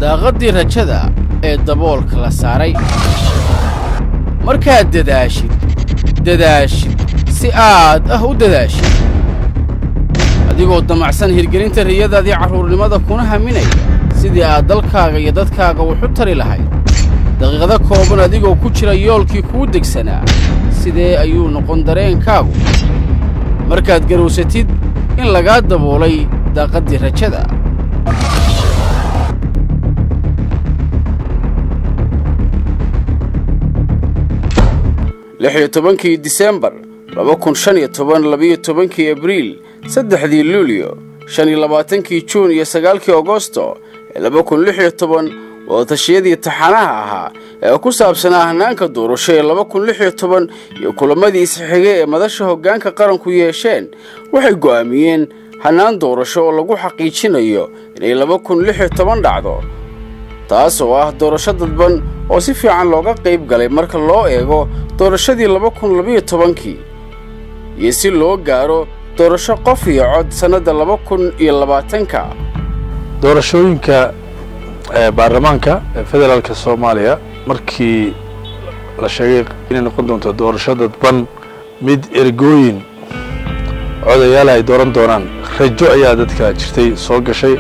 Daaqaddii rajada ee daboolka la saaray. Markaad dadaashid, dadaashid, si aad ah u dadaashid, adigoo damacsan hirgelinta riyadaadii carruurnimada, kuna haminaya sidii aad dalkaaga iyo dadkaaga wax u tari lahayd, daqiiqado kooban adigoo ku jira yoolkii kuu degsanaa, sidee ayuu noqon dareenkaagu markaad garowsatid in lagaa daboolay daaqaddii rajada? 16-kii Disembar 2015, 12-kii Abriil, 3-dii Luulyo, 25-kii Juun iyo 9-kii Agosto ee 2016, wadatashiyadii taxanaha ahaa ee ku saabsanaa hanaanka doorasho ee 2016 iyo kulamadii isxigay ee madasha hoggaanka qaranku yeesheen waxay go'aamiyeen hannaan doorasho oo lagu xaqiijinayo inay 2016 dhacdo, taas oo ah doorasho dadban oo si fiican looga qayb galay marka loo eego doorashadii 2012-kii, iyo si loo gaaro doorasho qof iyo cod sannadda 2020-ka. Doorashooyinka baarlamaanka ee federaalka Soomaaliya, markii la sheegay inay noqon doonto doorasho dadban, mid ergooyin codayaal ay dooran doonaan, rajo ayaa dadka jirtay soo gashay.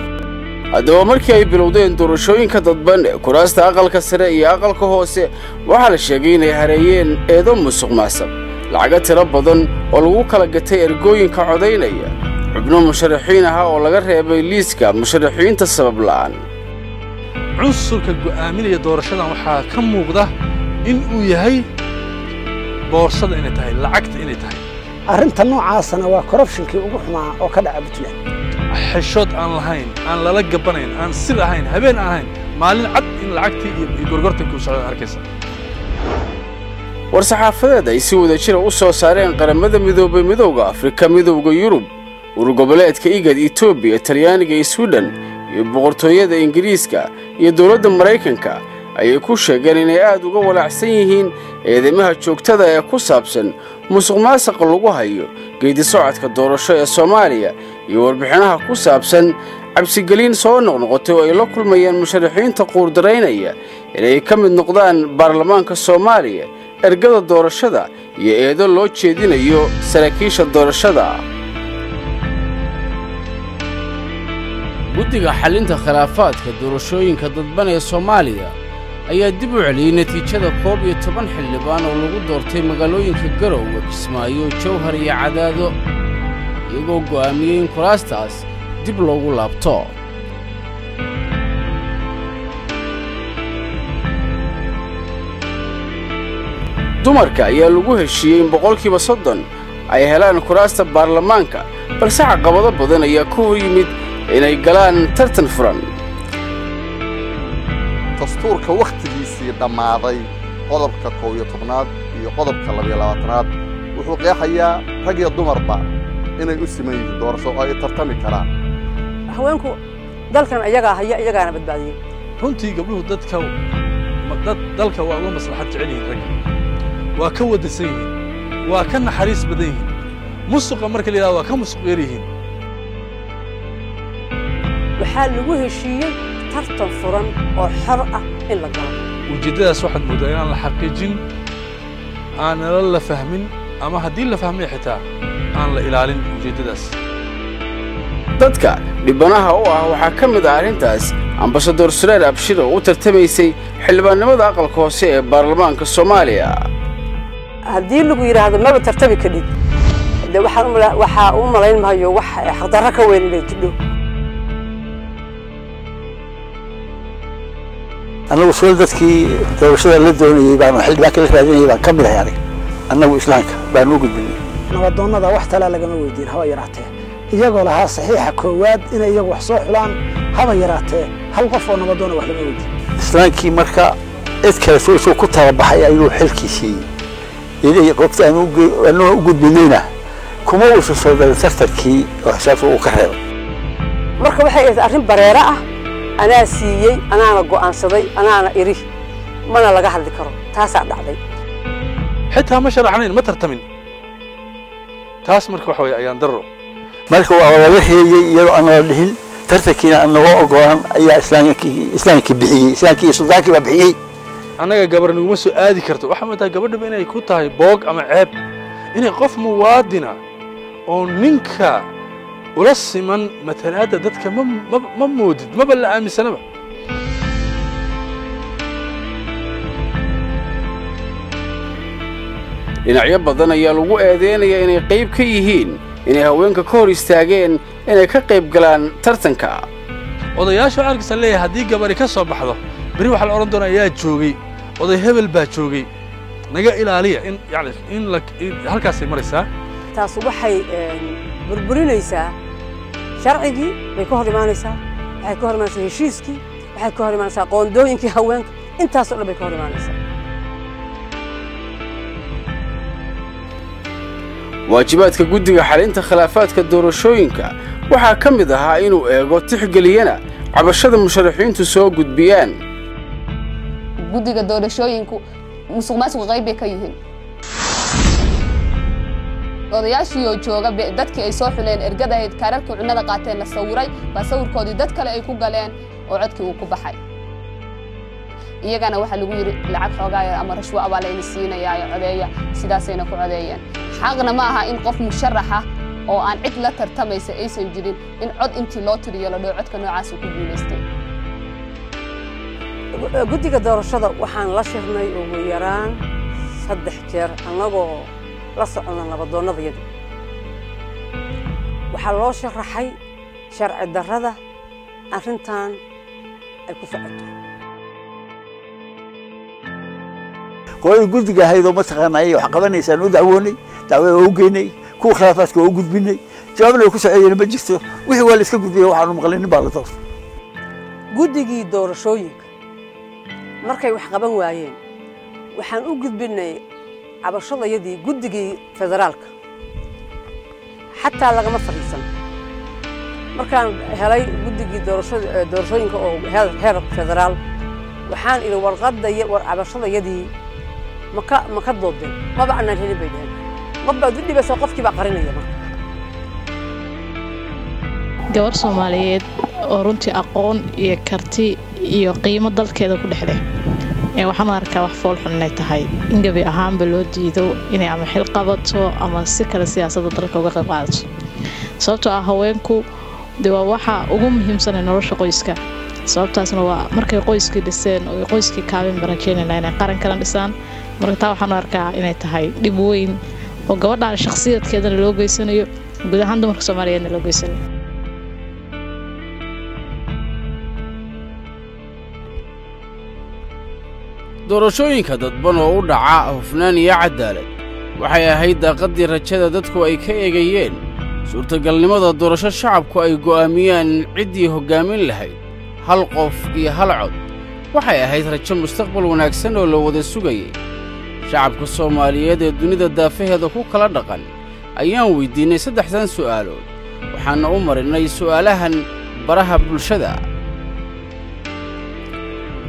Haddaba, markii ay bilowdeen doorashooyinka dadban ee kuraasta aqalka sare iyo aqalka hoose, waxaa la sheegay inay hareeyeen eedo musuq maasuq, lacago tiro badan oo lagu kala gatay ergooyinka codaynaya, xubno musharaxiin ahaa oo laga reebay liiska musharaxiinta sabab la'aan. Cunsurka go'aaminaya doorashadan waxaa ka muuqda in uu yahay boorsada, inay tahay lacagta, inay tahay Arrinta noocaasana waa corruptionkii ugu xumaa oo ka dhaca Puntland. Xishood aan lahayn, aan lala gabanayn, aan sir ahayn, habeen aan ahayn, maalin cad in lacagtii iyo gorgortankii u socdaan arkaysa. War-saxaafadeed ay si wada jira u soo saareen Qaramada Midoobay, Midowda Afrika, Midowda Yurub, Urur Goboleedka IGAD, Etoobiya, Talyaaniga iyo Swidhen iyo Boqortooyada Ingiriiska iyo dowladda Maraykanka ayay ku sheegeen inay aad uga walaacsan yihiin eedeymaha joogtada ee ku saabsan musuq maasaqa lagu hayo geedi socodka doorasho ee Soomaaliya iyo warbixinaha ku saabsan cabsigelin soo noqnoqotay oo ay la kulmayaan musharaxiinta quurdaraynaya inay ka mid noqdaan baarlamaanka Soomaaliya, ergada doorashada, iyo eedo loo jeedinayo saraakiisha doorashada. Guddiga xallinta khilaafaadka doorashooyinka dadban ee Soomaaliya ayaa dib u celiyey natiijada 11 xildhibaan oo lagu doortay magaalooyinka Garowe, Kismaayo, Jowhar iyo Cadaado, iyagoo go'aamiyey in kuraastaas dib loogu laabto. Dumarka ayaa lagu heshiiyey in 30% ay helaan kuraasta baarlamaanka, balse caqabado badan ayaa ka hor yimid inay galaan tartan furan. Dastuurka wakhtigiisii dhammaaday, qodobka 11aad iyo qodobka 22aad wuxuu qeexayaa rag iyo dumarba inay u siman yihiin doorasho oo ay tartami karaan. Haweenku dalkan iyagaa haya, iyagaana badbaadiyey. Runtii gabdhuhu dadka dad dalka waa uga maslaxad jecel yihiin ragga, waa ka wadasan yihiin, waa ka naxariis badan yihiin. Musuqa marka la yidhahdo, waa ka musuq yar yihiin. Waxaa lagu heshiiyey tartan furan oo xor ah in la galo. Ujeeddadaas waxaad mooddaa inaan la xaqiijin, aanala la fahmin, ama haddii la fahmay xitaa aan la ilaalin ujeeddadaas. Dadka dhibanaha u ah waxaa ka mid ah arrintaas Ambasador Sureer Abshir oo u tartamaysay xildhibaannimada aqalka hoose ee baarlamaanka Soomaaliya. Haddii lagu yidhaahdo maba tartami kadhid, de waxaan waxaa u malayn mahayo wax xaqdarro ka weyn inay jidho. Annagu soo dadkii doorashada la doonayey baanu, xildhibaanka la raadinayay baan ka mid ahay aniga. Annagu islaamka baanu u gudbinay. Nabadoonnada wax talaa lagama weydiin haba yaraatee, iyagoo lahaa saxiixa koowaad inay iyagu wax soo xulaan. Haba yaraatee hal qof oo nabadoona wax lama weydiin. Islaamkii marka cid kale soo isuu ku talabaxay ayuu xilkii siiyey inay qofta aanu u gudbinayna kuma uusan soo darin tartankii oo xisaabta uu ka reebay. Marka waxay ahayd arrin bareero ah, anaa siiyey, anaana go'aansaday, anaana iri, mana laga hadli karo. Taasaa dhacday. Xitaa ma sharaxnayn, ma tartamin. Taas marka waxa weeye ayaan darro. Marka waa laga reeyey iyadoo aan la dhihin Tartankiina aan naloo ogolaan ayaa islaamkii bixiyey, islaamkii iyo suldaankii baa bixiyey. Annaga gabar naguma soo aadi karto. Waxaa moodaa gabadhaba inay ku tahay boog ama ceeb inay qof muwaadina oo ninka ula siman matalaadda dadka ma moodid, maba la aaminsanaba. Dhinacyo badan ayaa lagu eedeynaya inay qayb ka yihiin inay haweenka ka hor istaageen inay ka qayb galaan tartanka. Odayaasha waxaa arkaysaa leeyahay haddii gabari ka soo baxdo beri waxaa la odhan doonaa yaa joogay, oday hebel baa joogay, naga ilaaliya in yani in la halkaasay maraysaa. Taas waxay burburinaysaa sharcigii bay ka hor imaanaysaa, waxay ka hor imaanaysaa heshiiskii, waxay ka hor imaanaysaa qoondooyinkii haweenka, intaasoo dhan bay ka hor imaanaysaa. Waajibaadka guddiga xalinta khilaafaadka doorashooyinka waxaa ka mid ahaa inuu eego tixgeliyana cabashada musharaxiintu soo gudbiyaan. Guddiga doorashooyinku musuq maasuqa qayb bay ka yihiin. Odayaashii oo jooga dadkii ay soo xuleen ergada ahayd, kaararkii cunnada qaateen la sawiray baa sawirkoodii dad kale ay ku galeen oo codkii uu ku baxay. Iyagana waxaa lagu yidhi lacag xoogaaya ama rashwo abaa layna siinayaa codeeya, sidaasayna ku codeeyeen. Xaqna ma aha in qof musharaxa oo aan cid la tartamaysa aysan jirin in cod intii loo tiriyo la dhaho codka noocaas uu ku guulaystay. Guddiga doorashada waxaan la shirnay ugu yaraan 3 jeer annagoo la socona nabadoonnadayadu. Waxaa loo sharaxay sharci darrada arrintan ay ku socoto. Qoladii guddiga ahayd oo mataqaanaa ayay wax qabanaysaan u dacwoonay, dacwada waa u geynay, kuwa khilaafaadka waa u gudbinay, jawaabna way ku socoyeen ma jirto. Wixii waa la iska gudbiyey, waxaanu maqlay nin baa la doortay. Guddigii doorashooyinka markay wax qaban waayeen waxaan u gudbinay cabashadayadii guddigii federaalka, xataa lagama fadhiisan. Markaan helay guddigii doorashooyinka oo heer federaal, waxaan idhi warqadda cabashadayadii maka doodeen, maba anaan helin bay dhaheen. Qof baad u dhibaysaa, qofkii baa qarinaya. Marka gabar Soomaaliyeed oo runtii aqoon iyo karti iyo qiimo dalkeeda ku dhexleh, waxaan arkaa wax foolxun inay tahay in gebi ahaanba loo diido inay ama xil qabato ama si kale siyaasadda dalka uga qayb qaadato, sababtoo ah haweenku de waa waxa ugu muhiimsan ee nolosha qoyska. Sababtaasna waa markay qoyskii dhiseen oo qoyskii kaabin baan rajeynayna inay qaran kala dhisaan. Marka taa waxaan arkaa inay tahay dhib weyn oo gabadhaan shakhsiyadkeedana loo geysanayo, guud ahaan dumarka Soomaaliyeedna loo geysanayo. Doorashooyinka dadban oo u dhaca hufnaan iyo caddaalad waxay ahayd daaqaddii rajada dadku ay ka eegayeen suurtagalnimada doorasho shacabku ay go'aamiyaan ciddii hoggaamin lahayd, hal qof iyo hal cod. Waxay ahayd rajo mustaqbal wanaagsan oo la wada sugayey. Shacabka Soomaaliyeed ee dunida daafaheeda ku kala dhaqan ayaan weyddiinnay 3dan su'aalood, waxaanna u marinnay su'aalahan baraha bulshada.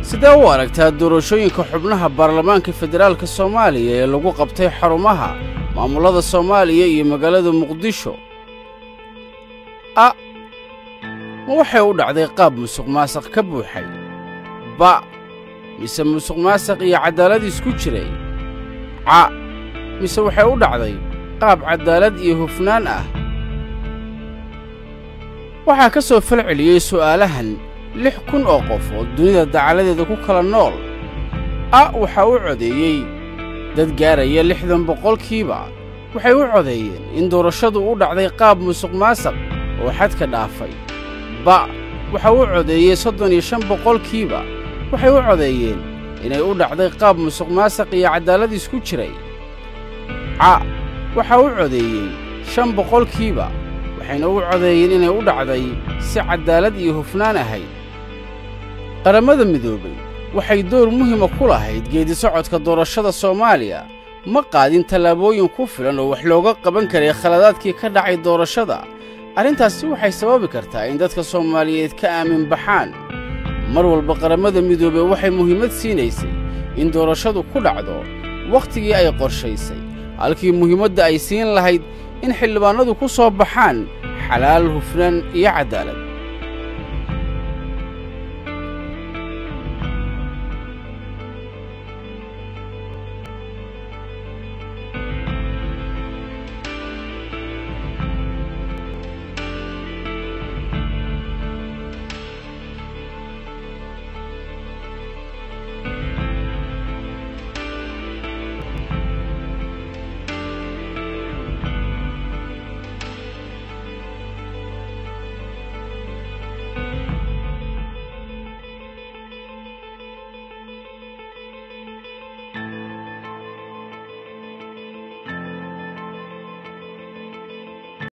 Sidee u aragtaa doorashooyinka xubnaha baarlamaanka federaalka Soomaaliya ee lagu qabtay xarumaha maamullada Soomaaliya iyo magaalada Muqdisho? A, ma waxay u dhacday qaab musuqmaasuq ka buuxay? Ba, mise musuqmaasuq iyo caddaalad isku jiray? Ca, mise waxay u dhacday qaab caddaalad iyo hufnaan ah? Waxaa ka soo falceliyey su'aalahan 6000 oo qof oo dunida dacaladeeda ku kala nool. A waxaa u codeeyey dad gaaraya 60%. Waxay u codeeyeen in doorashadu u dhacday qaab musuqmaasuq oo xadka dhaafay. Ba waxaa u codeeyey 35%. Waxay u codeeyeen inay u dhacday qaab musuqmaasuq iyo caddaalad isku jiray. Ca waxaa u codeeyey 5%. Waxayna u codeeyeen inay u dhacday si caddaalad iyo hufnaan ahayd. Qaramada Midoobay waxay door muhiima ku lahayd geedi socodka doorashada Soomaaliya. Ma qaadin tallaabooyin ku filan oo wax looga qaban karay khaladaadkii ka dhacay doorashada? Arrintaasi waxay sababi kartaa in dadka Soomaaliyeed ka aamin baxaan. Mar walba Qaramada Midoobey waxay muhiimad siinaysay in doorashadu ku dhacdo wakhtigii ay qorshaysay, halkii muhiimadda ay siin lahayd in xildhibaannadu ku soo baxaan xalaal, hufnaan iyo caddaalad.